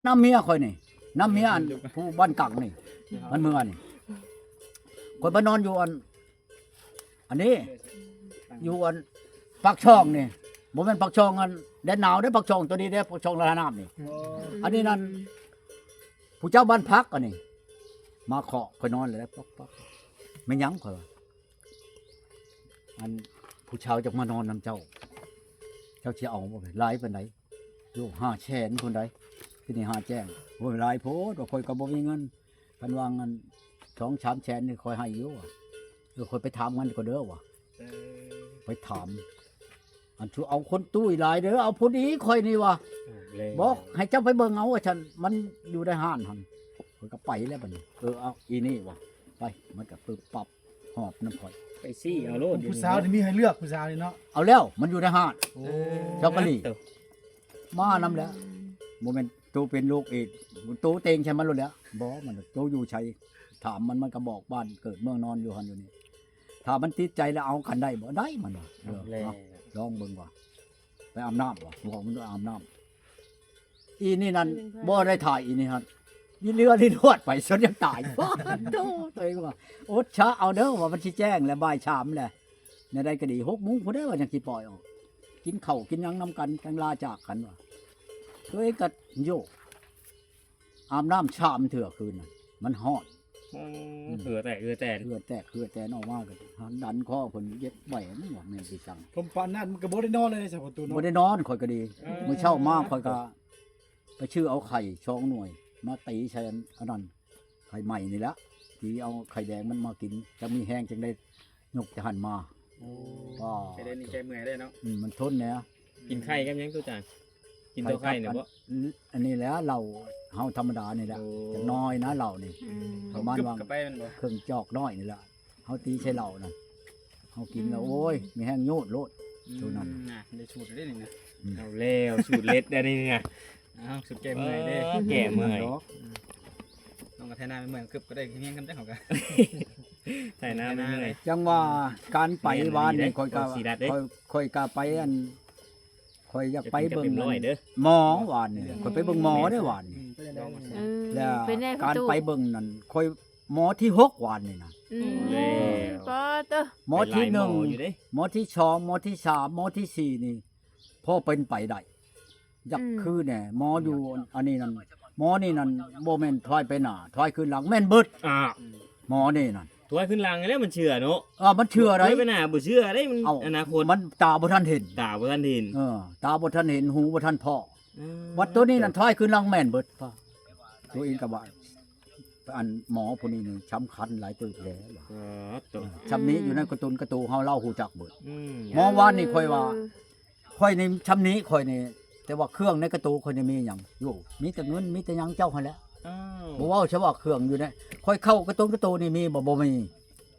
ນຳເມຍຂ້ອຍນີ້ ນຳເມຍອັນຜູ້ບ້ານກັງນີ້ ມັນເມືອນີ້ ຂ້ອຍໄປນອນຢູ່ອັນ ອັນນີ້ ຢູ່ອັນປາກຊ່ອງນີ້ ບໍ່ແມ່ນປາກຊ່ອງອັນແດນໜາວເດ້ ປາກຊ່ອງໂຕນີ້ເດ້ ປາກຊ່ອງລະນະນ້ຳນີ້ ອັນນີ້ນັ້ນ ຜູ້ເຈົ້າບ້ານພັກອັນນີ້ ມາເຄາະຂ້ອຍນອນແລ້ວ ປັກໆ ແມ່ນຫຍັງ ຂ້ອຍວ່າ ອັນ ຜູ້ຊາວຈະມານອນນຳເຈົ້າ ເຈົ້າຊິເອົາບໍ່ ຫຼາຍປານໃດ? ໂອ້ ຫ້າແສນພຸ້ນໃດ໋ ທີນີ້ຫາແຈ້ງ ໂອ້ຍ ຫຼາຍໂພດວ່າ ຂ້ອຍກໍບໍ່ມີເງິນ ຄັນວ່າເງິນສອງສາມແສນນີ້ຂ້ອຍໃຫ້ຢູ່ວ່າ ເອີ ຂ້ອຍໄປຖາມເງິນກ່ອນເດີວ່າ ເອີ ໄປຖາມ ອັນ ເອົາຄົນຕຸ້ຍຫຼາຍເດີ ເອົາຜູ້ດີຂ້ອຍນີ້ວ່າ ເອົາແລ້ວ ບອກໃຫ້ເຈົ້າໄປເບິ່ງເອົາວ່າຊັ້ນ ມັນຢູ່ໃນຮ້ານຫັ້ນ ຂ້ອຍກໍໄປແລ້ວບັດນີ້ ເອີ ເອົາອີນີ້ວ່າ ໄປ ມັນກໍປຶບປັບ ຫອບນຳຂ້ອຍ ໄປຊີ້ເອົາໂລດ ຜູ້ສາວນີ້ມີໃຫ້ເລືອກ ຜູ້ສາວນີ້ເນາະ ເອົາແລ້ວ ມັນຢູ່ໃນຮ້ານ ໂອ້ ເຈົ້າກະຫຼີ ມານຳແລ້ວ ບໍ່ແມ່ນໂຕເປັນລູກອີກ ໂຕເຕັງໃສ່ມັນໂລດແຫຼະ ບໍ່ ມັນໂຕຢູ່ໃສ ຖາມມັນ ມັນກໍບອກບ້ານເກີດເມືອງນອນ ຢູ່ຫັ້ນຢູ່ນີ້ ຖ້າມັນຕິດໃຈແລ້ວເອົາກັນໄດ້ບໍ່ ໄດ້ ມັນວ່າ ເອີ ເອົາແລ້ວ ເອົາ ລອງເບິ່ງວ່າ ໄປອາບນ້ຳວ່າ ບອກມັນໄປອາບນ້ຳ ອີນີ້ນັ້ນ ບໍ່ໄດ້ຖ່າຍ ອີນີ້ຫັ້ນ ນີ້ເລືອດນີ້ລວດໄປ ຈົນຢາກຕາຍ ໂທ້ ຕົວເອງວ່າ ອົດຊະເອົາເດີວ່າ ມັນຊິແຈ້ງແລ້ວ ບ່າຍສາມແລ້ວ ແນວໃດກໍດີ ຫົກໂມງພຸ້ນເດ້ວ່າ ຍັງຊິປ່ອຍອອກ ກິນເຂົ້າກິນຫຍັງນຳກັນ ຈັ່ງລາຈາກກັນວ່າ ຕົວເອງກໍໂຍກ ອາບນ້ຳສາມເທື່ອຄືນນັ້ນ ມັນຮ້ອນ ອືມ ເຫື່ອແຕກ ເຫື່ອແຕກ ເຫື່ອແຕກ ເຫື່ອແຕນອອກມາ ກໍດັນຄໍເພິ່ນເຢັບໄວ້ ມັນວ່າແມ່ນຄືຈັ່ງ ຜົມປານນັ້ນມັນກໍບໍ່ໄດ້ນອນເລີຍ ສະປະຕູເນາະ ບໍ່ໄດ້ນອນ ຂ້ອຍກໍດີ ເອີ ມື້ເຊົ້າມາຂ້ອຍກໍໄປຊື້ເອົາໄຂ່ສອງໜ່ວຍ ມາຕີໃສ່ອັນ ອັນນັ້ນ ໄຂ່ໃໝ່ນີ້ແຫຼະ ຕີເອົາໄຂ່ແດງມັນມາກິນ ຈັກມີແຮງຈັ່ງໄດ້ ຍົກແຕ່ຫັ້ນມາ ໂອ້ ໄຂ່ແດງນີ້ແກ້ເມື່ອຍເດ້ເນາະ ອືມ ມັນທົນແຫຼະ ກິນໄຂ່ກັບຫຍັງ ຕູ້ຈານ ກິນຕົວໄຂ່ນີ້ບໍ່ ອັນນີ້ແຫຼະ ເຫຼົ້າເຮົາທຳມະດານີ້ແຫຼະ ໂອ້ ຈັກໜ້ອຍນະ ເຫຼົ້ານີ້ ອືມ ປະມານວ່າ ເຄິ່ງຈອກນ້ອຍນີ້ແຫຼະ ເຮົາຕີໃສ່ເຫຼົ້ານະ ເຮົາກິນແລ້ວ ອືມ ໂອ້ຍ ມີແຮງໂຍດໂລດ ອືມ ໂຕນັ້ນ ນະ ໄດ້ສູດເດ້ນີ້ນະ ອືມ ເອົາແລ້ວ ສູດເດັດໄດ້ນີ້ນະ ອ້າວ ສຸດແກ້ເມື່ອຍເດ້ ເອີ ແກ້ເມື່ອຍ ອືມ ຕ້ອງກະໄຖນາເມື່ອຍ ເກືອບກໍໄດ້ຮຽງກັນເດ້ ເຮົາກະ ໄຖນາເມື່ອຍ ຈັ່ງວ່າການໄປວານນີ້ ຂ້ອຍກະ ຂ້ອຍ ຂ້ອຍກະໄປອັນ ຂ້ອຍຢາກໄປເບິ່ງໝໍວານນີ້ ຂ້ອຍໄປເບິ່ງໝໍເດ້ວານນີ້ ອືມ ແລ້ວ ເປັນໄງ ການໄປເບິ່ງນັ້ນ ຂ້ອຍໝໍທີຫົກວານນີ້ນະ ອືມ ແລ້ວ ປາດເຕີ ໝໍທີໜຶ່ງ ໝໍທີສອງ ໝໍທີສາມ ໝໍທີສີ່ນີ້ ພໍເປັນໄປໄດ້ ຢາກ ອືມ ຄືແດ່ ໝໍຢູ່ ອືມ ອັນນີ້ນັ້ນ ໝໍນີ້ນັ້ນ ບໍ່ແມ່ນຖອຍໄປໜ້າ ຖອຍຄືນຫຼັງ ແມ່ນເບິດ ອາ ໝໍນີ້ນັ້ນ ຖອຍຄືນຫຼັງແລ້ວມັນເຊື່ອເນາະ ເອີ ມັນເຊື່ອໃດ ຖອຍໄປໜ້າບໍ່ເຊື່ອໃດ ມັນ ເອົ້າ ອະນາຄົດ ມັນຕາບໍ່ທັນເຫັນ ຕາບໍ່ທັນເຫັນ ເອີ ຕາບໍ່ທັນເຫັນ ຫູບໍ່ທັນພໍ້ ອືມ ບັດໂຕນີ້ນັ້ນ ເອີ ຖອຍຄືນຫຼັງແມ່ນເບິດ ໂຕເອງກໍວ່າ ອັນໝໍຜູ້ນີ້ນີ້ສຳຄັນຫຼາຍເຕີບແລ້ວ ເອີ ໂຕ ຊ່ຳນີ້ຢູ່ໃນກະຕຸນກະໂຕເຮົາ ລາວຮູ້ຈັກເບິດ ອືມ ໝໍວານນີ້ຂ້ອຍວ່າ ເອີ ຂ້ອຍນີ້ຊ່ຳນີ້ ຂ້ອຍນີ້ ແຕ່ວ່າເຄື່ອງໃນກະໂຕຂ້ອຍນີ້ມີຫຍັງຢູ່ ມີແຕ່ເງິນ ມີແຕ່ຫຍັງເຈົ້າຫັ້ນແຫຼະ ອ້າວ ບໍ່ເວົ້າຊະວ່າເຄື່ອງຢູ່ໃນ ຂ້ອຍເຂົ້າກະຕຸນກະໂຕນີ້ມີບໍ່ ບໍ່ມີ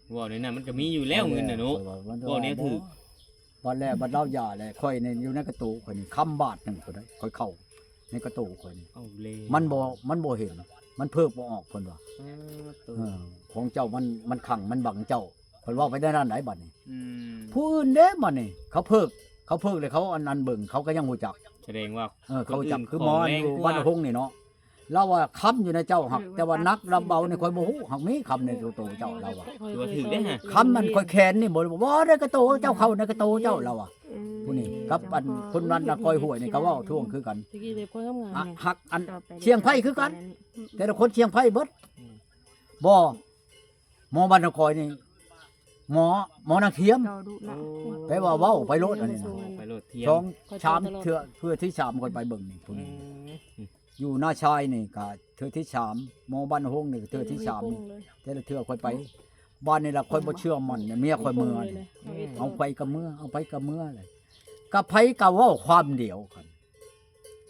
ເວົ້າໃນນັ້ນມັນກໍມີຢູ່ແລ້ວ ເອີ ເງິນນະເນາະ ເວົ້າແນວຖືກ ບັດແລ້ວ ບັດລາວຢ່າແລ້ວ ຂ້ອຍນີ້ຢູ່ໃນກະໂຕຂ້ອຍນີ້ ຄຳບາດໜຶ່ງກໍໄດ້ ຂ້ອຍເຂົ້າໃນກະໂຕຂ້ອຍນີ້ ເອົາແລ້ວ ມັນບໍ່ ມັນບໍ່ເຫັນ ມັນເພີກບໍ່ອອກ ເພິ່ນວ່າ ເອີ ຂອງເຈົ້າມັນ ມັນຂັງ ມັນບັງເຈົ້າ ເພິ່ນເວົ້າໄປແນວນັ້ນໃດ໋ ບັດນີ້ ອືມ ຜູ້ອື່ນເດ້ ບັດນີ້ ເຂົາເພີກ ເຂົາເພີກແລ້ວ ເຂົາອັນ ອັນເບິ່ງ ເຂົາກໍຍັງຮູ້ຈັກ ສະແດງວ່າ ເອີ ເຂົາຮູ້ຈັກ ຄົນອື່ນ ຄືໝໍຢູ່ ຂອງແຮງກວ່າ ບ້ານຫົງນີ້ເນາະ ລາວວ່າຄຳຢູ່ໃນເຈົ້າ ຫາກແຕ່ວ່າໜັກລຳເບົານີ້ ຂ້ອຍບໍ່ຮູ້ ຫາກມີຄຳໃນໂຕເຈົ້າ ລາວວ່າ ຖືວ່າຖືກເດ້ຮະ ຄຳນັ້ນຂ້ອຍແຂນນີ້ບໍ່ ບໍ່ໄດ້ກະໂຕເຈົ້າ ເຂົ້າໃນກະໂຕເຈົ້າ ລາວວ່າ ອືມ ຜູ້ນີ້ກັບອັນຄົນນັ້ນນະ ກ້ອຍຫ້ວຍນີ້ກໍເວົ້າທ່ວງຄືກັນ ຕະກີ້ເລັບຂ້ອຍງາມໆ ຫາກອັນຊຽງໄພຄືກັນ ແຕ່ລະຄົນຊຽງໄພເບິດ ອືມ ບໍ່ ໝໍບ້ານນະຄອຍນີ້ ໝໍ ໝໍນາງທຽມ ໂອ້ ແປວ່າເວົ້າໄປໂລດ ອັນນີ້ນະ ເວົ້າໄປໂລດ ທຽມ ສອງ ສາມເທື່ອ ເທື່ອທີສາມຂ້ອຍໄປເບິ່ງນີ້ ຜູ້ນີ້ ອືມ ຢູ່ນາຊາຍນີ້ກະເທື່ອທີສາມ ໝໍບ້ານໂຮງນີ້ກະເທື່ອທີສາມ ແຕ່ລະເທື່ອຂ້ອຍໄປ ບ້ານນີ້ລະຂ້ອຍບໍ່ເຊື່ອໝັ້ນ ເມຍຂ້ອຍເມືອ ເອົາໃຜກະເມືອ ເອົາໃຜກະເມືອ ກະໃຜກະເວົ້າຄວາມດຽວກັນ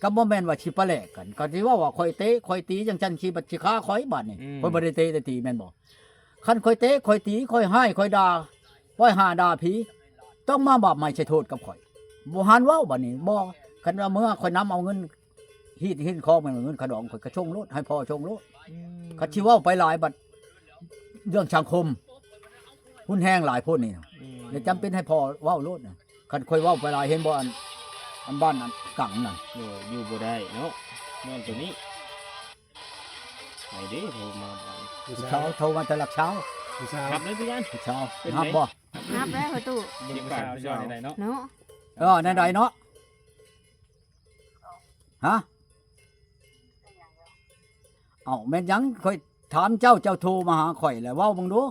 ກໍບໍ່ແມ່ນວ່າຊິປະແຫຼກກັນ ກໍຊິເວົ້າວ່າຂ້ອຍເຕະຂ້ອຍຕີຈັ່ງຊັ້ນ ຊິບັດຊິຂ້າຂ້ອຍບາດນີ້ ອືມ ຂ້ອຍບໍ່ໄດ້ເຕະໄດ້ຕີແມ່ນບໍ່? ຄັນຂ້ອຍເຕະຂ້ອຍຕີຂ້ອຍຮ້າຍຂ້ອຍດ່າ ຂ້ອຍຫາດ່າຜີ ຕ້ອງມາບາບໃໝ່ໃສ່ໂທດກັບຂ້ອຍ ບໍ່ຫັນເວົ້າບາດນີ້ ບໍ່ ຄັນວ່າເມື່ອຂ້ອຍນຳເອົາເງິນ ຮີດເຫັນຂອງແມ່ນເງິນຂະດອງ ຂ້ອຍກໍສົ່ງໂລດ ໃຫ້ພໍ່ສົ່ງໂລດ ອືມ ຄັນຊິເວົ້າໄປຫຼາຍບັດເລື່ອງສັງຄົມຮຸນແຮງຫຼາຍໂພດນີ້ ອືມ ແລ້ວຈຳເປັນໃຫ້ພໍ່ເວົ້າໂລດນະ ຄັນຂ້ອຍເວົ້າໄປຫຼາຍ ເຫັນບໍ່ ອັນ ອັນບ້ານອັນກັງນັ້ນ ໂດຍ ຢູ່ບໍ່ໄດ້ເນາະ ຍ້ອນໂຕນີ້ ໃຜເດ້ໂທມາບາດນີ້? ຜູ້ສາວ ໂທມາແຕ່ຫຼັກຊາວ. ຜູ້ສາວ ຮັບເລີຍຄືກັນ. ຜູ້ສາວ ເປັນ ຮັບ ໄດ ບໍ່? ຮັບແລ້ວພໍ່ຕູ້. ເບິ່ງຜູ້ສາວ ຜູ້ສາວຊິເວົ້າແນວໃດເນາະ? ເນາະ ເອີ ແນວໃດເນາະ? ຮະ? ເອົ້າ ແມ່ນຫຍັງ? ຂ້ອຍຖາມເຈົ້າ ເຈົ້າໂທມາຫາຂ້ອຍແລ້ວ ເວົ້າເບິ່ງດູ.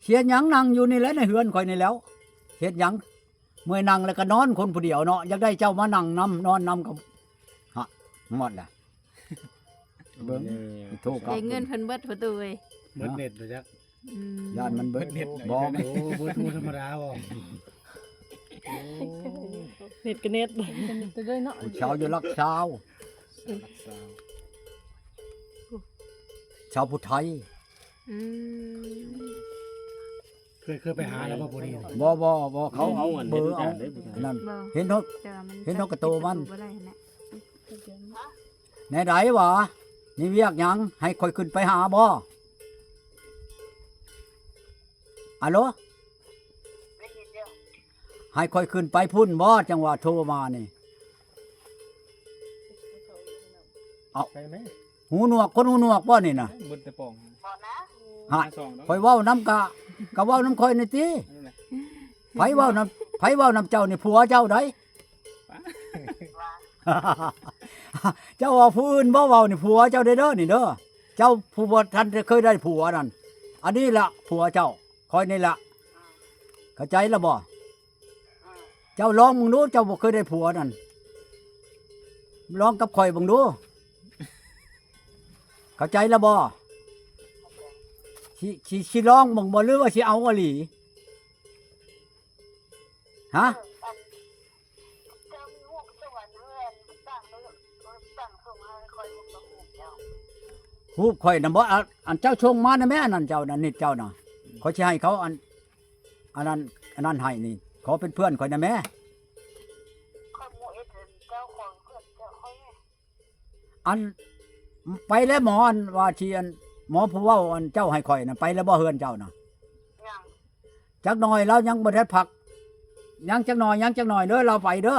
ເຮັດຫຍັງ? ນັ່ງຢູ່ນີ້ແຫຼະ ໃນເຮືອນຂ້ອຍນີ້ແຫຼ້ວ. ເຮັດຫຍັງ? ເມື່ອຍນັ່ງແລ້ວກໍນອນຄົນຜູ້ດຽວເນາະ. ຢາກໄດ້ເຈົ້າມານັ່ງນຳ ນອນນຳກໍ ຮະ ໝົດລະ. ເບິ່ງ ໂທກັບ ເກັບເງິນເພິ່ນເບິດປະຕູເອີຍ. ເບິດເນັດບໍ່ຈັກ? ອືມ ຢ້ານມັນເບິດເນັດ. ບໍ່ ໂອ້ ເບີໂທທຳມະດາບໍ່? ໂອ້ ເນັດກໍເນັດ ເປັນເນັດເດີເນາະ. ຜູ້ສາວຢູ່ຫຼັກຊາວ ຊາວຜູ້ໄທ. ອືມ ເຄີຍ ເຄີຍໄປຫາແລ້ວບໍ່ຜູ້ນີ້? ບໍ່ ບໍ່ ບໍ່ ເຂົາເອົາເບີເອົາອັນນັ້ນ ເຫັນເນາະ ແຕ່ວ່າມັນ ເຫັນເນາະກະໂຕມັນ ຈັບຕິດປະຕູບໍ່ໄດ້ຫັ້ນແຫຼະ. ແນວໃດຫວາ? ມີວຽກຫຍັງ? ໃຫ້ຂ້ອຍຂຶ້ນໄປຫາບໍ່? ອາໂລ? ໃຫ້ຂ້ອຍຂຶ້ນໄປພຸ້ນບໍ່? ຈັ່ງວ່າໂທມານີ້. ເອົ້າ ໄປແມ່ ຫູໜວກ ຄົນຫູໜວກບໍ່ນີ້ນະ? ເບິດແຕ່ປ່ອງ ບໍ່ນະ. ຮະ ຂ້ອຍເວົ້ານຳກະ ກະເວົ້ານຳຂ້ອຍນີ້ຕິ. ອັນນັ້ນແຫຼະ ໃຜເວົ້ານຳ ໃຜເວົ້ານຳເຈົ້ານີ້? ຜົວເຈົ້າໃດ. ເຈົ້າວ່າຜູ້ອື່ນບໍ່ເວົ້ານີ້ ຜົວເຈົ້າເດີ ເດີນີ້ເດີ. ເຈົ້າຜູ້ບໍ່ທັນໄດ້ເຄີຍໄດ້ຜົວນັ້ນ ອັນນີ້ລະຜົວເຈົ້າ ຂ້ອຍນີ້ລະ. ເຂົ້າໃຈລະບໍ່? ເຈົ້າລອງເບິ່ງດູ ເຈົ້າບໍ່ເຄີຍໄດ້ຜົວນັ້ນ ລອງກັບຂ້ອຍເບິ່ງດູ. ເຂົ້າໃຈລະບໍ່? ຊິ ຊິ ຊິລອງເບິ່ງບໍ່ ຫຼືວ່າຊິເອົາອີ່ຫຼີ? ຮະ? ຮູບຂ້ອຍນະບໍ່? ອັນ ອັນເຈົ້າສົ່ງມານະແມ້ ອັນນັ້ນເຈົ້ານະ ນິດເຈົ້ານະ ຂ້ອຍຊິໃຫ້ເຂົາ ອັນ ອັນນັ້ນ ອັນນັ້ນໃຫ້ນີ້ ຂໍເປັນເພື່ອນຂ້ອຍນະແມ້. ຂ້ອຍບໍ່ເຮັດເປັນເຈົ້າຂອງເພື່ອນເຈົ້າຂ້ອຍ. ອັນ ໄປແລ້ວໝໍ ອັນວ່າຊິ ອັນ ໝໍຜູ້ເວົ້າ ອັນເຈົ້າໃຫ້ຂ້ອຍນະ ໄປແລ້ວບໍ່ເຮືອນເຈົ້ານະ? ຍັງ. ຈັກໜ່ອຍ ລາວຍັງບໍ່ໄດ້ພັກ ຍັງຈັກໜ່ອຍ ຍັງຈັກໜ່ອຍເດີ ລາວໄປເດີ.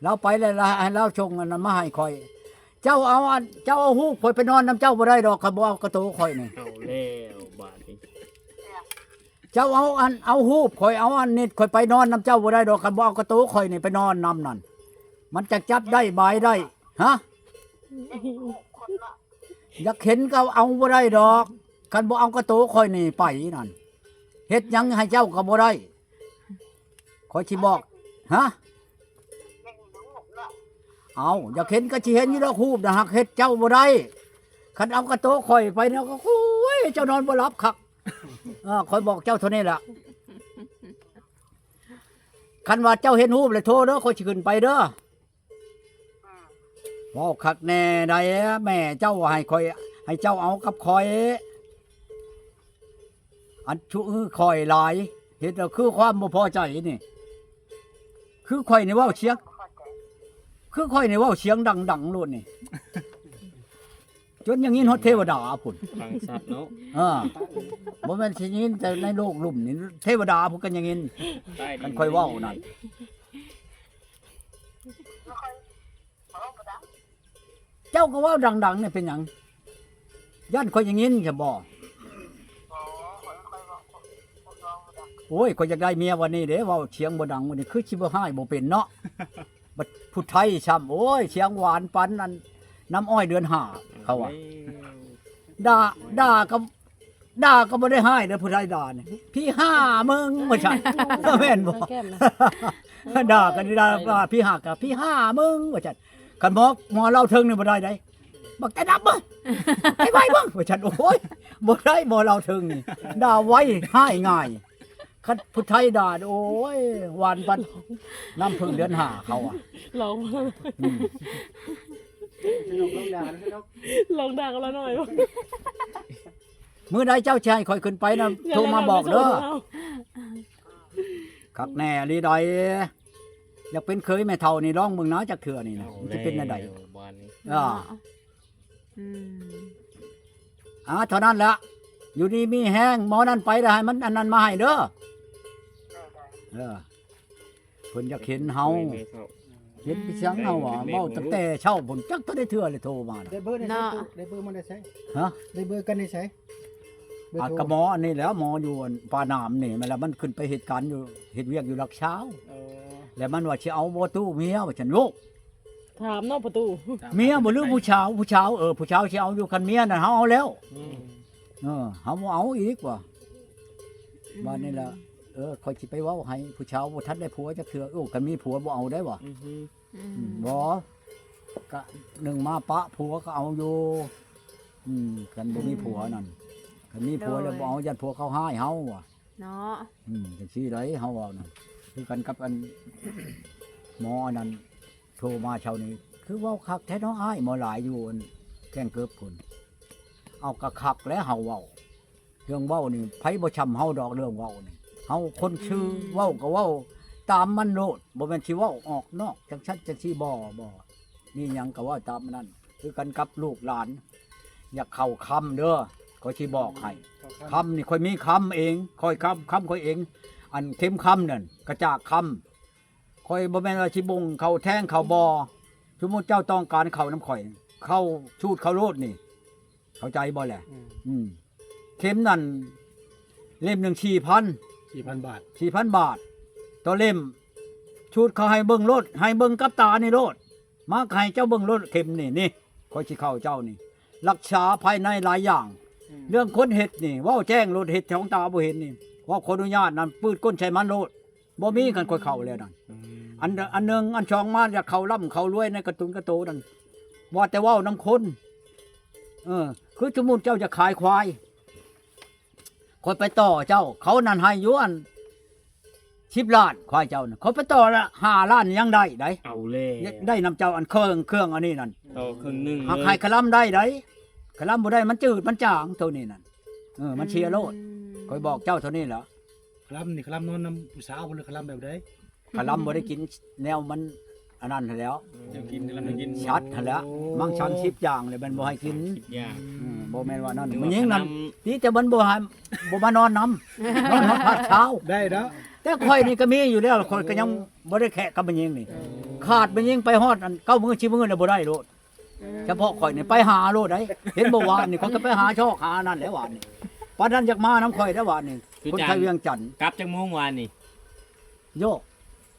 ລາວໄປແລ້ວ ລາວໃຫ້ລາວສົ່ງອັນນັ້ນມາໃຫ້ຂ້ອຍ. ເຈົ້າເອົາອັນ ເຈົ້າເອົາຮູບຂ້ອຍໄປນອນນຳເຈົ້າບໍ່ໄດ້ດອກ ຄັນບໍ່ເອົາກະໂຕຂ້ອຍນີ້. ເອົາແລ້ວບາດນີ້ ເຈົ້າເອົາອັນ ເອົາຮູບຂ້ອຍ ເອົາອັນນິດຂ້ອຍໄປນອນນຳເຈົ້າບໍ່ໄດ້ດອກ ຄັນບໍ່ເອົາກະໂຕຂ້ອຍນີ້ໄປນອນນຳນັ້ນ. ມັນຈະຈັບໄດ້ບາຍໄດ້. ຮະ? ຢາກເຫັນກໍເອົາບໍ່ໄດ້ດອກ ຄັນບໍ່ເອົາກະໂຕຂ້ອຍນີ້ໄປນັ້ນ ເຮັດຫຍັງໃຫ້ເຈົ້າກໍບໍ່ໄດ້ ຂ້ອຍຊິບອກ. ຮະ? ເອົ້າ ຢາກເຫັນກໍຊິເຫັນຢູ່ດອກ ຮູບນະ ຫາກເຮັດເຈົ້າບໍ່ໄດ້. ຄັນເອົາກະໂຕຂ້ອຍໄປນະ ໂອ້ຍ ເຈົ້ານອນບໍ່ຫຼັບຄັກ. ເອີ ຂ້ອຍບອກເຈົ້າເທົ່ານີ້ລະ. ຄັນວ່າເຈົ້າເຫັນຮູບແລ້ວໂທເດີ ຂ້ອຍຊິຂຶ້ນໄປເດີ. ເວົ້າຄັກແນ່ໃດ໋ ແມ່ເຈົ້າໃຫ້ຂ້ອຍ ໃຫ້ເຈົ້າເອົາກັບຂ້ອຍ ອັນຊຸອືຂ້ອຍຫຼາຍ ເຮັດແລ້ວຄືຄວາມບໍ່ພໍໃຈນີ້. ຄືຂ້ອຍນີ້ເວົ້າສຽງ ຄືຂ້ອຍນີ້ເວົ້າສຽງດັງໆໂລດນີ້ ຈົນຍັງຍິນຮອດເທວະດາພຸ້ນ. ຟັງຊັດເນາະ. ເອີ ບໍ່ແມ່ນຊິຍິນແຕ່ໃນໂລກລຸ່ມນີ້ ເທວະດາພຸ້ນກໍຍັງຍິນ ຄັນຂ້ອຍເວົ້ານັ້ນ. ເຈົ້າກໍເວົ້າດັງໆນີ້ເປັນຫຍັງ? ຢ້ານຂ້ອຍຍັງຍິນຊະບໍ່? ໂອ້ຍ ຂ້ອຍຢາກໄດ້ເມຍວັນນີ້ເດ້ ເວົ້າສຽງບໍ່ດັງວັນນີ້ ຄືຊິບໍ່ຮ້າຍບໍ່ເປັນເນາະ. ບັດຜູ້ໄທຊ້ຳ ໂອ້ຍ ສຽງຫວານປານອັນ ນ້ຳອ້ອຍເດືອນຫ້າ ເຂົາວ່າ. ເອົາແລ້ວ ດ່າ ດ່າກໍ ດ່າກໍບໍ່ໄດ້ຮ້າຍເດີ ຜູ້ໃດດ່ານີ້ ຜີຫ້າມຶງວ່າຊັ້ນ ແມ່ນບໍ່? ດ່າກໍໄດ້ດ່າ ຜີຫ້າກໍຜີຫ້າມຶງວ່າຊັ້ນ. ຄັນໝໍ ໝໍລາວເທິງນີ້ບໍ່ໄດ້ໃດ໋ ບັກຕາດຳເບິ່ງ ໄປໄວເບິ່ງວ່າຊັ້ນ. ໂອ້ຍ ບໍ່ໄດ້ໝໍລາວເທິງນີ້ ດ່າໄວ ຮ້າຍງ່າຍ. ຄັນຜູ້ໄທດ່າ ໂອ້ຍ ຫວານປານນ້ຳເຜິ້ງເດືອນຫ້າເຂົາອະ. ລອງ ອືມ ລອງດ່າກັນລະໜ້ອຍ. ມື້ໃດເຈົ້າຊິໃຫ້ຂ້ອຍຂຶ້ນໄປນະ ໂທມາບອກເດີ. ຄັກແນ່ອີ່ຫຼີໃດ ຢາກເປັນເຂີຍແມ່ເຖົ້ານີ້ ລອງເບິ່ງນະ ຈັກເທື່ອນີ້ນະ ມັນຊິເປັນແນວໃດ. ເອົາແລ້ວບາດນີ້ ອາ ອືມ ອາ ເທົ່ານັ້ນແຫຼະ ຢູ່ດີມີແຮງ. ໝໍນັ້ນໄປແລ້ວ ໃຫ້ມັນອັນນັ້ນມາໃຫ້ເດີ. ເອີ ເພິ່ນຢາກເຫັນເຮົາ ແມ່ເຖົ້າ ເຫັນຄືຫຍັງເຮົາວ່າ ເວົ້າຕັ້ງແຕ່ເຊົ້າພຸ້ນ ຈັກເທົ່າໃດເທື່ອເລີຍໂທມານະ ໄດ້ເບີໃນໃສ? ເນາະ ຕູ້ ໄດ້ເບີມາແຕ່ໃສ? ຮະ? ໄດ້ເບີກັນໃນໃສ? ເບີ ອ່າ ໂທ ກະໝໍອັນນີ້ແຫຼະ ໝໍຢູ່ອັນປາໜາມນີ້ ແມ່ນລະ ມັນຂຶ້ນໄປເຮັດການຢູ່ ເຮັດວຽກຢູ່ຫຼັກຊາວ ເອີ ແລ້ວມັນວ່າຊິເອົາບໍ່ຕູ້ເມຍວ່າຊັ້ນລູກ ຖາມເນາະປະຕູ ເມຍບໍ່ ຫຼືຜູ້ຊາວ? ຜູ້ຊາວ ເອີ ຜູ້ຊາວຊິເອົາຢູ່ ຄັນເມຍນັ້ນເຮົາເອົາແລ້ວ ອືມ ເອີ ເຮົາບໍ່ເອົາອີກວ່າ ອືມ ບາດນີ້ລະ ເອີ ຂ້ອຍຊິໄປເວົ້າໃຫ້ ຜູ້ຊາວບໍ່ທັນໄດ້ຜົວຈັກເທື່ອ ໂອ້ ຄັນມີຜົວບໍ່ເອົາໄດ້ຫວາ ອືມ ອືມ ບໍ່ ກະໜຶ່ງມາປະຜົວກໍເອົາຢູ່ ອືມ ຄັນບໍ່ມີຜົວນັ້ນ ອືມ ຄັນມີຜົວແລ້ວ ໂດຍ ບໍ່ເອົາ ຢ້ານຜົວເຂົາຮ້າຍເຮົາຫວາ ເນາະ ອືມ ຈັ່ງຊີ້ໃດ ເຮົາເວົ້ານັ້ນ ຄືກັນກັບອັນ ໝໍອັນນັ້ນ ໂທມາເຊົ້ານີ້ ຄືເວົ້າຄັກແທ້ເນາະອ້າຍ ໝໍຫຼາຍຢູ່ອັນແກ້ງເກີບພຸ້ນ ເອົາ ກະຄັກແຫຼະເຮົາເວົ້າ ເລື່ອງເວົ້ານີ້ ໃຜບໍ່ຊ່ຳເຮົາດອກເລື່ອງເວົ້ານີ້ ເຮົາຄົນຊື່ ອືມ ເວົ້າກໍເວົ້າຕາມມັນໂລດ ບໍ່ແມ່ນຊິເວົ້າອອກນອກ ຈັ່ງຊັ້ນຈັ່ງຊີ້ ບໍ່ ບໍ່ ມີຫຍັງກໍເວົ້າຕາມອັນນັ້ນ ຄືກັນກັບລູກຫຼານ ຢ່າເຂົ້າຄຳເດີ ຂ້ອຍຊິບອກໃຫ້ ເຂົ້າຄຳ ຄຳນີ້ຂ້ອຍມີຄຳເອງ ຂ້ອຍຄຳ ຄຳຂ້ອຍເອງ ອັນເຂັມຄຳນັ້ນ ກະຈາກຄຳ ຂ້ອຍບໍ່ແມ່ນວ່າຊິບົ່ງເຂົ້າແທງເຂົ້າບໍ່ ສົມມຸດເຈົ້າຕ້ອງການເຂົ້ານຳຂ້ອຍ ເຂົ້າ ສູດເຂົ້າໂລດນີ້ ເຂົ້າໃຈບໍ່ແຫຼະ? ອືມ ອືມ ເຂັມນັ້ນເຫຼັ້ມໜຶ່ງສີ່ພັນ ສີ່ພັນບາດ ສີ່ພັນບາດຕໍ່ເຫຼັ້ມ ສູດເຂົາໃຫ້ເບິ່ງໂລດ ໃຫ້ເບິ່ງກັບຕານີ້ໂລດ ມາໃຫ້ເຈົ້າເບິ່ງໂລດ ເຂັມນີ້ ນີ້ ຂ້ອຍຊິເຂົ້າເຈົ້ານີ້ ລັກສາພາຍໃນຫຼາຍຢ່າງ ອືມ ເລື່ອງຄົນເຮັດນີ້ ເວົ້າແຈ້ງໂລດ ເຮັດຂອງຕາບໍ່ເຫັນນີ້ ເວົ້າຂໍອະນຸຍາດນັ້ນ ປືດກົ້ນໃສ່ມັນໂລດ ບໍ່ມີ ຄັນຂ້ອຍເຂົ້າແລ້ວນັ້ນ ອືມ ອັນ ອັນໜຶ່ງ ອັນສອງມາ ຢາກເຂົ້າລ່ຳເຂົ້າລວຍໃນກະຕຸນກະໂຕນັ້ນ ວ່າແຕ່ເວົ້ານຳຄົນ ເອີ ຄືສົມມຸດເຈົ້າຈະຂາຍຄວາຍ ຂ້ອຍໄປຕໍ່ເຈົ້າ ເຂົານັ້ນໃຫ້ຢູ່ອັນສິບລ້ານ ຄວາຍເຈົ້ານະ ຂ້ອຍໄປຕໍ່ລະຫ້າລ້ານຍັງໄດ້ໃດ໋ ເອົາແລ້ວ ໄດ້ນຳເຈົ້າອັນເຄື່ອງ ເຄື່ອງອັນນີ້ນັ້ນ ຕໍ່ເຄິ່ງໜຶ່ງ ຫາກໃຫ້ຄະລຳໄດ້ໃດ໋ ຄະລຳບໍ່ໄດ້ ມັນຈືດມັນຈາງໂຕນີ້ນັ້ນ ເອີ ມັນເສຍໂລດ ອືມ ຂ້ອຍບອກເຈົ້າເທົ່ານີ້ລະ ຄະລຳນີ້ ຄະລຳນອນນຳຜູ້ສາວບໍ່ ຫຼືຄະລຳແບບໃດ? ຄະລຳບໍ່ໄດ້ກິນແນວມັນອັນນັ້ນຫັ້ນແຫຼ້ວ ແນວກິນ ຄະລຳແນວກິນ ສັດຫັ້ນແຫຼ້ວ ມັງສາມສິບຢ່າງແລ້ວແມ່ນບໍ່ໃຫ້ກິນ ສາມສິບຢ່າງ ອືມ ບໍ່ແມ່ນວ່ານັ້ນ ຫຼືວ່າ ແມ່ຍິງນັ້ນ ຄະລຳ ດີແຕ່ມັນບໍ່ໃຫ້ ບໍ່ມານອນນຳ ນອນຮອດພາດເຊົ້າ ໄດ້ເນາະ ແຕ່ຂ້ອຍນີ້ກໍມີຢູ່ແລ້ວ ຂ້ອຍກໍຍັງບໍ່ໄດ້ແຄະກັບແມ່ຍິງນີ້ ເອີ ຂາດແມ່ຍິງໄປຮອດອັນເກົ້າມື້ ສິບມື້ແລ້ວບໍ່ໄດ້ໂລດ ເອີ ສະເພາະຂ້ອຍນີ້ໄປຫາໂລດໃດ໋ ເຫັນບໍ່ວານນີ້ ຂ້ອຍກໍໄປຫາຊອກຫານັ້ນແຫຼະວານນີ້ ປານນັ້ນຢາກມານຳຂ້ອຍໄດ໋ວານນີ້ ຄົນໄທວຽງຈັນ ກັບຈັກໂມງວານນີ້? ໂຍ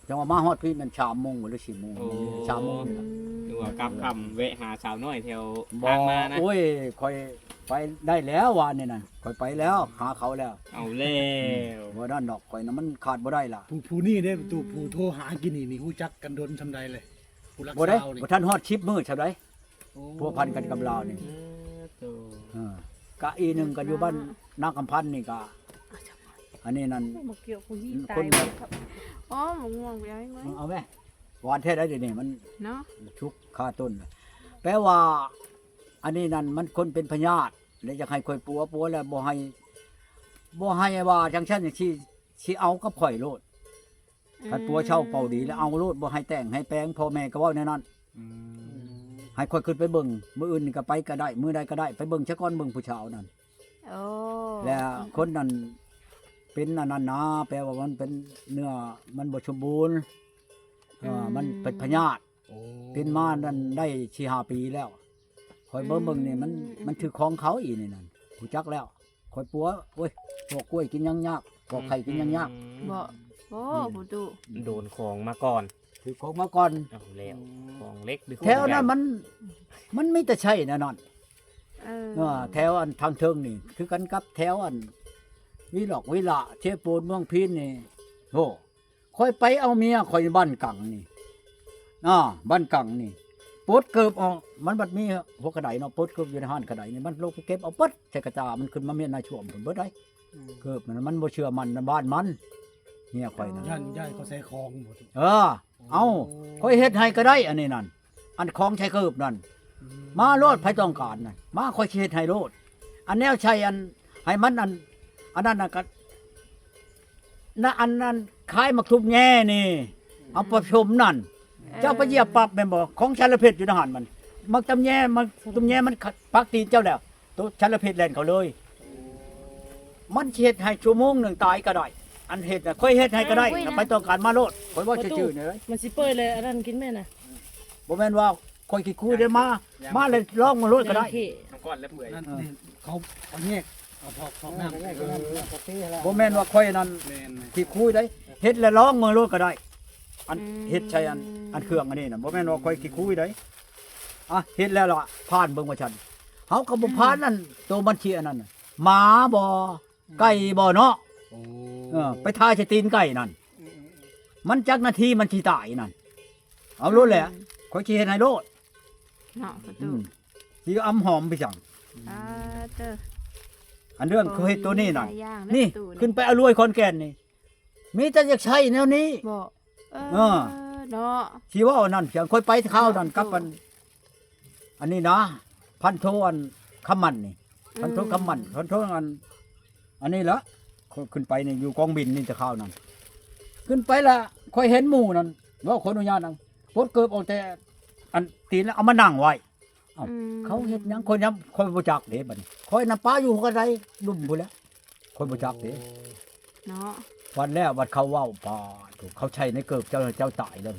ຈັ່ງວ່າມາຮອດພີ້ແມ່ນສາມໂມງ ຫຼືສີ່ໂມງ ໂອ້ ສາມໂມງນີ້ລະ ອືມ ຫຼືວ່າກັບຄ່ຳແວະຫາສາວນ້ອຍແຖວທາງມານະ ໂອ້ຍ ຂ້ອຍໄປໄດ້ແລ້ວວານນີ້ນະ ຂ້ອຍໄປແລ້ວ ຫາເຂົາແລ້ວ ເອົາແລ້ວ ອືມ ບໍ່ນັ້ນດອກ ຂ້ອຍນະມັນຂາດບໍ່ໄດ້ລະ ຜູ້ ຜູ້ນີ້ເດ້ ອືມ ຜູ້ໂທຫາກິນນີ້ ຮູ້ຈັກກັນດົນສ່ຳໃດເລີຍ? ຜູ້ລັກ ບໍ່ໄດ້ ສາວນີ້ ບໍ່ທັນຮອດສິບມື້ຊະໃດ ໂອ້ ພົວພັນກັນກັບລາວນີ້ ເອີ ເອີ ກະອີໜຶ່ງກໍຢູ່ບ້ານນາຄຳພັນນີ້ກະ ອັນນີ້ນັ້ນ ບໍ່ກ່ຽວ ຜູ້ຍິງຕາຍ ຄົນ ອໍ ໝາກມ່ວງໄປເອົາໃຫ້ເບິ່ງ ເອົາແມະ ຫວານແທ້ໃດ໋ ດຽວນີ້ມັນ ເນາະ ສຸກຄາຕົ້ນ ແປວ່າ ອັນນີ້ນັ້ນມັນຄົນເປັນພະຍາດ ແລະຢາກໃຫ້ຂ້ອຍປົວ ປົວແລ້ວບໍ່ໃຫ້ ບໍ່ໃຫ້ວ່າຈັ່ງຊັ້ນຈັ່ງຊີ້ ຊິເອົາກັບຂ້ອຍໂລດ ອືມ ຄັນປົວເຊົາເປົ່າດີແລ້ວເອົາໂລດ ບໍ່ໃຫ້ແຕ່ງໃຫ້ແປງ ພໍ່ແມ່ກໍເວົ້າແນວນັ້ນ ອືມ ໃຫ້ຂ້ອຍຂຶ້ນໄປເບິ່ງ ມື້ອື່ນນີ້ກໍໄປກໍໄດ້ ມື້ໃດກໍໄດ້ ໄປເບິ່ງຊະກ່ອນ ເບິ່ງຜູ້ສາວນັ້ນ ໂອ້ ແລ້ວຄົນນັ້ນເປັນອັນນັ້ນນາ ແປວ່າມັນເປັນເນື້ອມັນບໍ່ສົມບູນ ເອີ ອືມ ມັນເປັນພະຍາດ ໂອ້ ເປັນມານັ້ນໄດ້ສີ່ຫ້າປີແລ້ວ ຂ້ອຍເບິ່ງເບິ່ງນີ້ມັນ ອືມ ມັນຖືກຂອງເຂົາອີກນີ້ນັ້ນ ຮູ້ຈັກແລ້ວ ຂ້ອຍປົວ ໂອ້ຍ ປອກກ້ວຍກິນຫຍັງຍາກ ປອກໄຂ່ກິນຫຍັງຍາກ ອືມ ບໍ່ ໂອ້ ອືມ ຜູ້ຕູ້ ໂດນຂອງມາກ່ອນ ຖືກຂອງມາກ່ອນ ເອົາແລ້ວ ອືມ ຂອງເລັກຫຼືຂອງໃຫຍ່ ແຖວນັ້ນມັນ ມັນມີແຕ່ໃຊ້ແນວນັ້ນ ເອີ ເອີ ແຖວອັນທາງເທິງນີ້ ຄືກັນກັບແຖວອັນ ວິລອກ ວິລະ ເຊໂປນ ເມືອງພີນນີ້ ໂອ້ ຂ້ອຍໄປເອົາເມຍຂ້ອຍບ້ານກັງນີ້ ອ່າ ບ້ານກັງນີ້ ປົດເກີບອອກ ມັນບັດມີຫົວກະໄດເນາະ ປົດເກີບຢູ່ໃນຮ້ານກະໄດນີ້ ມັນລົງໄປເກັບເອົາເບິດໃສ່ກະຕາ ມັນຂຶ້ນມາເມຍນາຊ່ວມພຸ້ນເບິດໃດ໋ ອືມ ເກີບມັນ ມັນບໍ່ເຊື່ອໝັ້ນບ້ານມັນ ເມຍຂ້ອຍນັ້ນ ຢ້ານ ຢ້ານເຂົາໃສ່ຂອງບໍ່ ເອີ ເອົາ ຂ້ອຍເຮັດໃຫ້ກໍໄດ້ ອັນນີ້ນັ້ນ ອັນຂອງໃສ່ເກີບນັ້ນ ອືມ ມາໂລດ ໃຜຕ້ອງການນະ ມາ ຂ້ອຍຊິເຮັດໃຫ້ໂລດ ອັນແນວໃສ່ອັນ ໃຫ້ມັນອັນ ອັນນັ້ນນະ ກະ ນະ ອັນນັ້ນ ຄາຍໝາກທຸບແຍ່ນີ້ ເອົາປະສົມນັ້ນ ເອີ ເຈົ້າໄປຢຽບປັບແມ່ນບໍ່? ຂອງສາລະເພັດຢູ່ໃນຫັ້ນ ມັນ ໝາກຕຳແຍ ໝາກ ຕຸ່ມແຍມັນປັກຕີນເຈົ້າແລ້ວ ໂຕສາລະເພັດແລ່ນເຂົ້າເລີຍ ມັນຊິເຮັດໃຫ້ຊົ່ວໂມງໜຶ່ງຕາຍກໍໄດ້ ອັນເຮັດນະ ຂ້ອຍເຮັດໃຫ້ກໍໄດ້ ເອີ ໄປຕ້ອງການມາໂລດ ຂ້ອຍເວົ້າຊື່ໆນີ້ເລີຍ. ມັນຊິເປີດເລີຍ ອັນນັ້ນກິນແມ່ນະ. ບໍ່ແມ່ນວ່າຂ້ອຍຂີ້ຄຸຍເດ້ ມາ ມາແລ້ວລອງມາໂລດກໍໄດ້. ນ້ຳກ້ອນແລ້ວເປື່ອຍ ເອີ ເຂົາ ເຂົາແຍກ ເອົາພອກ ພອກນ້ຳ ບໍ່ແມ່ນວ່າຂ້ອຍນັ້ນ ແມ່ນໆ ຂີ້ຄຸຍໄດ໋ ເຮັດແລ້ວລອງມາໂລດກໍໄດ້. ອັນ ອືມ ເຮັດໃສ່ອັນ ອັນເຄື່ອງອັນນີ້ນະ ບໍ່ແມ່ນວ່າຂ້ອຍຂີ້ຄຸຍໄດ໋. ອ່ະ ເຮັດແລ້ວລະຜ່ານເບິ່ງວ່າຊັ້ນ ເຮົາກໍບໍ່ຜ່ານ ອືມ ນັ້ນ ໂຕມັນຊິອັນນັ້ນນະ ໝາບໍ່ ໄກ່ບໍ່ເນາະ. ໂອ້ ເອີ ໄປຖ່າຍໃສ່ຕີນໄກ່ນັ້ນ ອືມໆໆ ມັນຈັກນາທີມັນຊິຕາຍນັ້ນ ເອົາໂລດແຫຼະ ອືມ ຂ້ອຍຊິເຮັດໃຫ້ໂລດເນາະ ປະຕູ ອືມ ຊິອຳຫອມໄປຫຍັງ. ອ່າ ເຕີ ອັນເລື່ອງເຂົາເຮັດໂຕນີ້ນັ້ນ ນີ້ ປະຕູ ນີ້ ຂຶ້ນໄປອາລວຍຂອນແກ່ນນີ້ ມີແຕ່ຢາກໃຊ້ແນວນີ້ ບໍ່ ເອີ ເອີ ເນາະ ຊິເວົ້າອັນນັ້ນພຽງ ຂ້ອຍໄປຄາວນັ້ນກັບອັນ ອັນນີ້ນະ ພັນໂທອັນຄຳໝັ້ນນີ້ ອືມ ພັນໂທຄຳໝັ້ນ ພັນໂທອັນ ອັນນີ້ລະ ຂ້ອຍຂຶ້ນໄປນີ້ຢູ່ກອງບິນນີ້ແຕ່ຄາວນັ້ນ ຂຶ້ນໄປລະ ຂ້ອຍເຫັນໝູ່ນັ້ນ ເວົ້າຂໍອະນຸຍາດນະ ປົດເກີບອອກແຕ່ອັນຕີນລະ ເອົາມານັ່ງໄວ້. ເອົ້າ ອືມ ເຂົາເຮັດຫຍັງ ຂ້ອຍຍັງ ຂ້ອຍບໍ່ຈັກເດ້ ບັດນີ້ ຂ້ອຍນຳປາຢູ່ກະໄດລຸ່ມພຸ້ນແຫຼະ ຂ້ອຍບໍ່ຈັກເດ້ ໂອ້ ເນາະ ວັດແລ້ວ ວັດເຂົາເວົ້າ ປາດໂທ້ ເຂົາໃສ່ໃນເກີບເຈົ້າ ເຈົ້າຕາຍແລ້ວ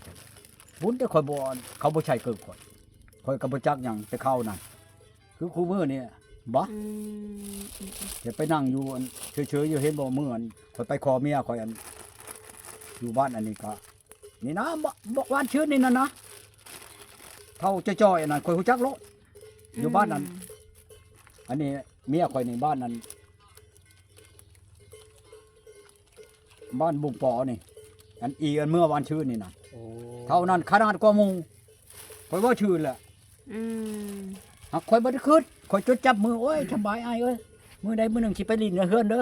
ບຸນແຕ່ຂ້ອຍບໍ່ ເຂົາບໍ່ໃສ່ເກີບຂ້ອຍ ຂ້ອຍກໍບໍ່ຈັກຫຍັງແຕ່ຄາວນັ້ນ ຄືຄູ່ມື້ນີ້ບໍ ອືມ ຈະໄປນັ່ງຢູ່ອັນເຊີຍໆຢູ່ ເຫັນບໍ່ ມື້ອັນຂ້ອຍໄປຂໍເມຍຂ້ອຍອັນ ຢູ່ບ້ານອັນນີ້ກະ ນີ້ນະ ບ- ບ- ວານຊືນນີ້ນະນະ ເຖົ້າຈ່ອຍໆ ອັນນັ້ນ ຂ້ອຍຮູ້ຈັກໂລດ ຢູ່ ອືມ ບ້ານນັ້ນ ອັນນີ້ເມຍຂ້ອຍນີ້ ບ້ານນັ້ນ ບ້ານບຸງປໍນີ້ ອັນອີ່ ອັນເມື່ອວານຊືນນີ້ນະ ໂອ້ ເຖົ້ານັ້ນຂະໜາດກວ່າໝູ່ ຂ້ອຍເວົ້າຊື່ແຫຼະ ອືມ ຫາກຂ້ອຍບໍ່ໄດ້ຄິດ ຂ້ອຍຈົດຈັບມື ໂອ້ຍ ສະບາຍອ້າຍເອີຍ ມື້ໃດມື້ໜຶ່ງຊິໄປຫຼິ້ນໃນເຮືອນເດີ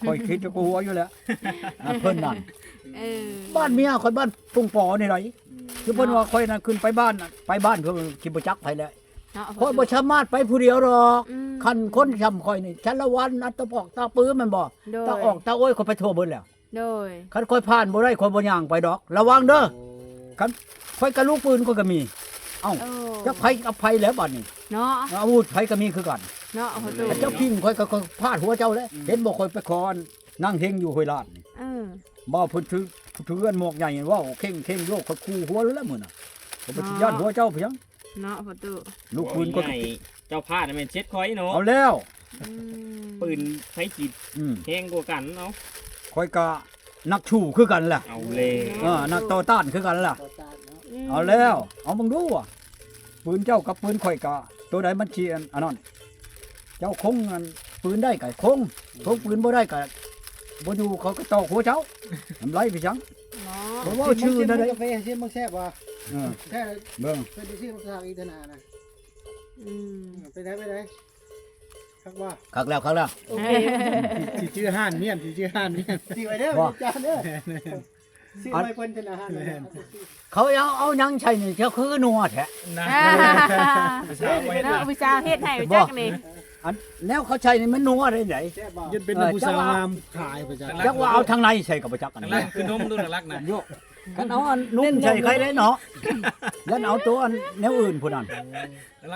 ຂ້ອຍຄິດຢູ່ກັບຫົວຢູ່ແຫຼະ ອັນເພິ່ນນັ້ນ ເອີ ບ້ານເມຍຂ້ອຍບ້ານປຸງປໍນີ້ໃດ ອືມ ຄືເພິ່ນວ່າຂ້ອຍນັ້ນຂຶ້ນໄປບ້ານ ໄປບ້ານເພິ່ນຊິບໍ່ຈັກໃຜແຫຼະ ເນາະ ຂ້ອຍບໍ່ສາມາດໄປຜູ້ດຽວດອກ ອືມ ຄັນຄົນຊ່ຳຂ້ອຍນີ້ ສາລະວັນ ອັດຕະປອກຕາປືແມ່ນບໍ່ ໂດຍ ຕາອອກຕາໂອ້ຍ ຂ້ອຍໄປທົ່ວເບິດແລ້ວ ໂດຍ ຄັນຂ້ອຍຜ່ານບໍ່ໄດ້ ຂ້ອຍບໍ່ຍ່າງໄປດອກ ລະວັງເດີ ໂອ້ ຄັນຂ້ອຍກະລູກປືນຂ້ອຍກະມີ ເອົ້າ ໂອ້ ຈັກໃຜກັບໃຜແລ້ວບັດນີ້ ເນາະ ອາວຸດໃຜກະມີຄືກັນ ເນາະ ໂອ້ໂຫ ຄັນເຈົ້າພິງຂ້ອຍກະ ຂ້ອຍຟາດຫົວເຈົ້າແຫຼະ ອືມ ເຫັນບໍ່ ຂ້ອຍໄປຂໍນາງເຮັງຢູ່ຫ້ວຍລາດນີ້ ເອີ ບ່າວເພິ່ນຖື ຖືອັນໝວກໃຫຍ່ ເວົ້າເຄັ່ງໆ ໂລດ ຂ້ອຍຂູ່ຫົວໂລດແຫຼະມື້ນັ້ນ ຂ້ອຍບໍ່ຊິຢ້ານຫົວເຈົ້າພຽງ ເນາະ ພໍ່ຕູ້ ລູກປືນກໍ ເວົ້າງ່າຍໆ ເຈົ້າພາດແມ່ນເຊັດຂ້ອຍເນາະ ເອົາແລ້ວ ອືມ ປືນໃຜຊິ ອືມ ແຮງກວ່າກັນເອົາ ຂ້ອຍກະນັກສູ້ຄືກັນລະ ເອົາແລ້ວ ເອີ ນັກຕໍ່ຕ້ານຄືກັນລະ ອືມ ເອົາແລ້ວ ເອົາເບິ່ງດູວ່າ ປືນເຈົ້າກັບປືນຂ້ອຍກະ ໂຕໃດມັນຊິອັນ ອັນນັ້ນ ເຈົ້າຄົງອັນ ປືນໄດ້ກະຄົງ ຄົງປືນບໍ່ໄດ້ກະ ບໍ່ຢູ່ ເຂົາກະຕອກຫົວເຈົ້າ ທຳລາຍໄປຫຍັງ ເນາະ ເຂົາເວົ້າຊື່ນັ້ນເດ້ ຊິມເບິ່ງກາເຟ ຊິມເບິ່ງແຊບບໍ່ ເອີ ແຊບ ເບິ່ງ ເພິ່ນຊິຊື້ມາຝາກອີກເທື່ອໜ້ານະ ອືມ ເປັນໃດ ເປັນໃດ ຄັກບໍ່ ຄັກແລ້ວ ຄັກແລ້ວ ໂອເຄ ຊິຈື່ຮ້ານມ້ຽນ ຊິຈື່ຮ້ານມ້ຽນ ຊິໄວ້ເດີ ບໍ່ ອາຈານເດີ ຊື້ໄວ້ເພິ່ນເປັນອາຫານ ແມ່ນ ເຂົາເອົາ ເອົາຫຍັງໃສ່ນີ້ ເຈົ້າຄືນົວແທ້ ນະ ເນາະ ຜູ້ສາວເຮັດໃຫ້ ບໍ່ ຈັກນີ້ ອັນແນວເຂົາໃສ່ນີ້ມັນນົວໄດ້ໃດ ແຊບບໍ່ ຍັງເປັນ ເອີ ຜູ້ສາວງາມຂາຍ ຈັກວ່າເອົາທາງໃນໃສ່ກໍບໍ່ຈັກ ອັນນັ້ນຄືນົມດຸນລັກນະ ໂຍ ຄັນເອົາອັນນຸ່ງໃສ່ໃຄໄດ້ເນາະ ຢ້ານເອົາໂຕອັນແນວອື່ນພຸ້ນນັ້ນ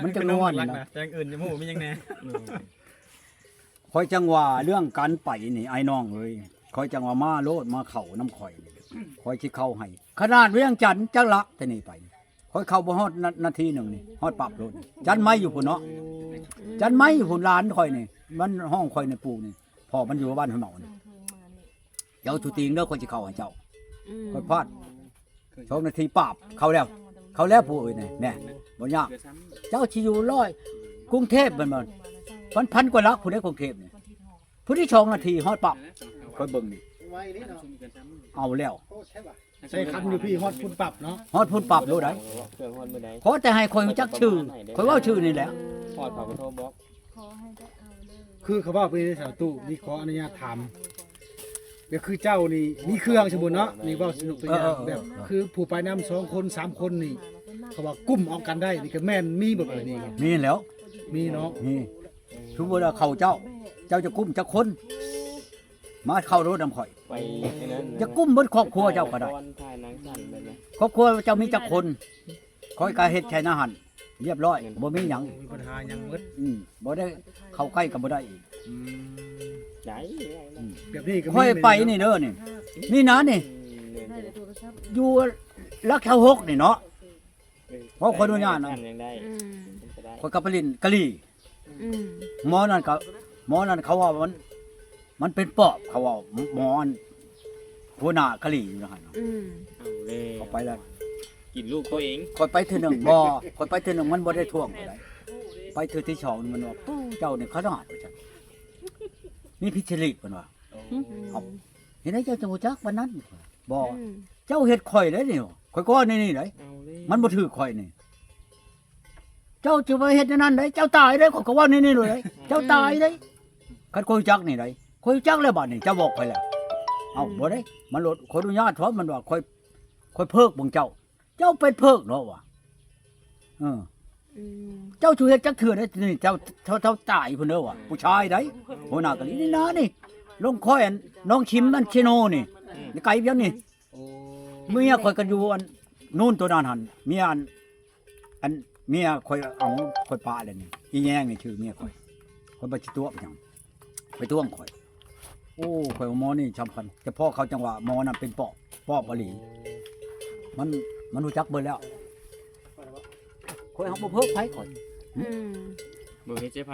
ມັນຈະນົວນີ້ນະ ແຕ່ຢ່າງອື່ນຍັງບໍ່ຮູ້ມີຫຍັງແດ່ ຂ້ອຍຈັ່ງວ່າເລື່ອງການໄປນີ້ ອ້າຍນ້ອງເອີຍ ຂ້ອຍຈັ່ງວ່າມາໂລດ ມາເຂົ້ານຳຂ້ອຍນີ້ ຂ້ອຍຊິເຂົ້າໃຫ້ ຂະໜາດວຽງຈັນຈັກລະ ແຕ່ນີ້ໄປ ຂ້ອຍເຂົ້າບໍ່ຮອດນາ ນາທີໜຶ່ງນີ້ ຮອດປັບໂລດ ຈັນໄມ້ຢູ່ພຸ້ນເນາະ ຈັນໄມ້ຢູ່ພຸ້ນ ຫຼານຂ້ອຍນີ້ ມັນຮ້ອງຂ້ອຍໃນປູນີ້ ພໍ່ມັນຢູ່ບ້ານຫ້ວຍເມົານີ້ ເຈົ້າສູ່ຕີງເດີ ຂ້ອຍຊິເຂົ້າໃຫ້ເຈົ້າ ອືມ ຂ້ອຍພາດ ສອງນາທີປາບ ເຂົ້າແລ້ວ ເຂົ້າແລ້ວຜູ້ເອີຍ ແນ່ ບໍ່ຍາກ ເຈົ້າຊິຢູ່ຮ້ອຍ ກຸງເທບແມ່ນບໍ່ ພັນ ພັນກວ່າຫຼັກພຸ້ນເດ້ ກຸງເທບນີ້ ຜູ້ທີ່ສອງນາທີຮອດປັບ ຂ້ອຍເບິ່ງນີ້ ໄວເດ້ເນາະ ເອົາແລ້ວ ໂອ້ ແຊບວ່ະ ໃສ່ຄັນຢູ່ພີ້ຮອດພຸ້ນປັບເນາະ ຮອດພຸ້ນປັບໂລດໃດ ເຄື່ອງຮອດມື້ໃດ ຂໍແຕ່ໃຫ້ຂ້ອຍຮູ້ຈັກຊື່ ຂ້ອຍເວົ້າຊື່ນີ້ແຫຼະ ຮອດເຂົາກໍໂທບອກ ຄືເຂົາເວົ້າໄປເດ້ ສາວຕູ້ ນີ້ຂໍອະນຸຍາດຖາມ ແບບຄືເຈົ້ານີ້ມີເຄື່ອງ ສົມມຸດເນາະ ນີ້ເວົ້າສະໜຸກຕົວຢ່າງ ເອີໆໆ ແບບຄືຜູ້ໄປນຳສອງຄົນສາມຄົນນີ້ ເຂົາວ່າກຸ້ມເອົາກັນໄດ້ນີ້ ກະແມ່ນມີບໍ່ແບບນີ້ ມີແລ້ວ ມີເນາະ ມີ ສົມມຸດວ່າເຂົ້າເຈົ້າ ເຈົ້າຈະກຸ້ມຈັກຄົນ ມາເຂົ້າໂລດນຳຂ້ອຍ ໄປອັນນັ້ນ ຈະກຸ້ມເບິດຄອບຄົວເຈົ້າກໍໄດ້ ຄອບຄົວເຈົ້າມີຈັກຄົນ ຂ້ອຍກະເຮັດໃສ່ນະຫັ້ນ ລຽບຮ້ອຍ ບໍ່ມີຫຍັງ ບໍ່ມີບັນຫາຫຍັງໝົດ ອືມ ບໍ່ໄດ້ເຂົ້າໃກ້ກໍບໍ່ໄດ້ອີກ ອືມ ໄດ້ ອືມ ແບບນີ້ກໍມີ ຂ້ອຍໄປນີ້ເດີນີ້ ນີ້ນະນີ້ ອືມ ແມ່ນ ຢູ່ຫຼັກຊາວຫົກນີ້ເນາະ ເອີ ເວົ້າຂໍອະນຸຍາດນະ ຍັງໄດ້ ອືມ ເປັນໄປໄດ້ ຂ້ອຍກໍໄປຫຼິ້ນກະຫຼີ່ ອືມ ໝໍນັ້ນກໍ ໝໍນັ້ນເຂົາວ່າມັນ ມັນເປັນປອບ ເຂົາເວົ້າ ໝໍອັນ ຫົວໜ້າກະຫຼີ່ຢູ່ຫັ້ນ ອືມ ເອົາແລ້ວ ເຂົ້າໄປແລ້ວ ກິນລູກຕົວເອງ ຂ້ອຍໄປເທື່ອໜຶ່ງ ບໍ່ ຂ້ອຍໄປເທື່ອໜຶ່ງ ມັນບໍ່ໄດ້ທ້ວງຂ້ອຍໄດ ໄປເທື່ອທີສອງ ມັນວ່າ ໂອ້ ເຈົ້ານີ້ຂະໜາດ ວ່າຊັ້ນ ມີພິດສະລິ ເພິ່ນວ່າ ອືມ ເອົາ ເຮັດໃດເຈົ້າຈຶ່ງຮູ້ຈັກປານນັ້ນ ບໍ່ ອືມ ເຈົ້າເຮັດຂ້ອຍເດ້ນີ້ ຂ້ອຍກໍເວົ້າແນວນີ້ໄດ ເອົາແລ້ວ ມັນບໍ່ຖືກຂ້ອຍນີ້ ເຈົ້າຈະມາເຮັດແນວນັ້ນໄດ ເຈົ້າຕາຍເດ້ ຂ້ອຍກໍເວົ້າແນວນີ້ໂລດໄດ ເຈົ້າຕາຍເດ້ ຄັນຂ້ອຍຮູ້ຈັກນີ້ໄດ ຂ້ອຍຮູ້ຈັກແລ້ວບາດນີ້ ເຈົ້າບອກຂ້ອຍແລ້ວ ເອົ້າ ອືມ ບໍ່ໄດ້ ມັນໂລດ ຂໍອະນຸຍາດເຖາະ ມັນວ່າ ຂ້ອຍ ຂ້ອຍເພີກເບິ່ງເຈົ້າ ເຈົ້າເປັນເພີກເນາະວ່າ ເອີ ອືມ ເຈົ້າຊິເຮັດຈັກເທື່ອເດ້ ນີ້ເຈົ້າ ເຈົ້າ ເຈົ້າຕາຍພຸ້ນເດີວ່າ ຜູ້ຊາຍໃດ ຫົວໜ້າກະຫຼີ່ ນີ້ນະນີ້ ລົງຄ້ອຍອັນ ໜອງຊິມ ອັນເຊໂນນີ້ ອືມ ໃນໄກພຽງນີ້ ໂອ້ ເມຍຂ້ອຍກໍຢູ່ອັນ ນູນໂຕນັ້ນຫັ້ນ ເມຍອັນ ອັນເມຍຂ້ອຍເອົາຂ້ອຍປະແລ້ວນີ້ ອີແຍງນີ້ຊື່ເມຍຂ້ອຍ ຂ້ອຍບໍ່ຊິຕົວະໄປຫຍັງ ໄປທ້ວງຂ້ອຍ ໂອ້ ຂ້ອຍວ່າໝໍນີ້ສຳຄັນ ແຕ່ພໍເຂົາຈັ່ງວ່າໝໍນັ້ນເປັນປອບ ປອບອີ່ຫຼີ ມັນ ມັນຮູ້ຈັກເບິດແລ້ວ ຂ້ອຍເຮົາບໍ່ເພີກໃຜຂ້ອຍ ອືມ ບໍ່ເຮັດໃສ່ໃຜ